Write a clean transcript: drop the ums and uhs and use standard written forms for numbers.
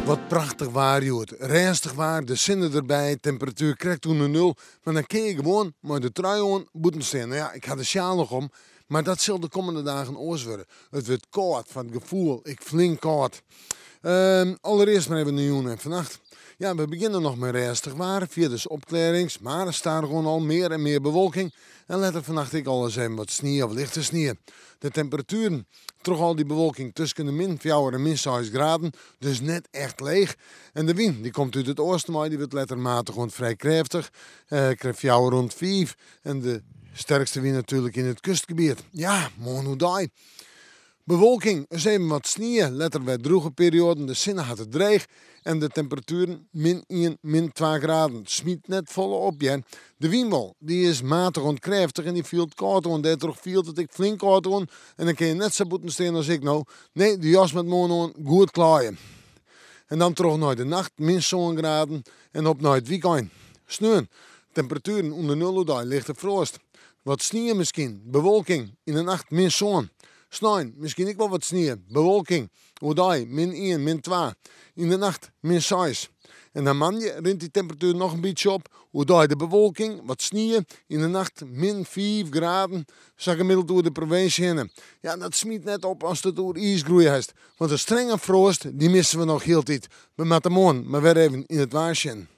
Wat prachtich waar hjoed. Rêstich waar, de sinne derby, temperatuer krekt ûnder nul. Mar dan kinne je gewoan mei de trui oan bûten stean. No ja, ik ha de sjaal noch om, mar dat sil de kommende dagen oars wurde. It wurdt kâld, foar it gefoel ek flink kâld. Allerearst mar even de jûn en fannacht. Ja, we begjinne noch mei rêstich waar, fierders opklearrings, mar stadichoan al mear en mear bewolking. En letter fannacht ek al ris even wat snie of lichte snie. De temperatueren troch al dy bewolking tusken de min 4 en min 6 graden, dus net echt leech. En de wyn dy komt út it oasten wei, dy wurdt letter matich oant frij krêftich, krêft 4 oant 5. En de sterkste wyn natuerlik yn it kustgebiet. Ja, moarn oerdei. Bewolking, ris even wat snie, letter wer drûge perioaden, de sinne hat it dreech en de temperatueren min 1, min 2 graden. Smyt net folle op, hear. De wyn wol, dy is matich oant krêftich en dy fielt kâld oan. Dêrtroch fielt it ek flink kâld oan en dan kinne je net sa bûten stean as ik no. Nee, de jas moat moarn oan, goed klaaie. En dan troch nei de nacht, min 7 graden en op nei it wykein. Sneon, temperatueren ûnder nul oerdei, lichte froast. Wat snie miskien, bewolking, yn de nacht min 7. Snein, miskien ek wol wat snie, bewolking, oerdei min 1, min 2. Yn de nacht min 6. En dan moandei rint dy temperatuer noch in bytsje op, oerdei de bewolking, wat snie, yn de nacht min 5 graden, sa gemiddeld oer de provinsje hinne. Ja, dat smyt net op ast it oer iisgroei hast, want de strenge froast dy misse we noch hieltyd. We moatte moarn mar wer even yn it waar sjen.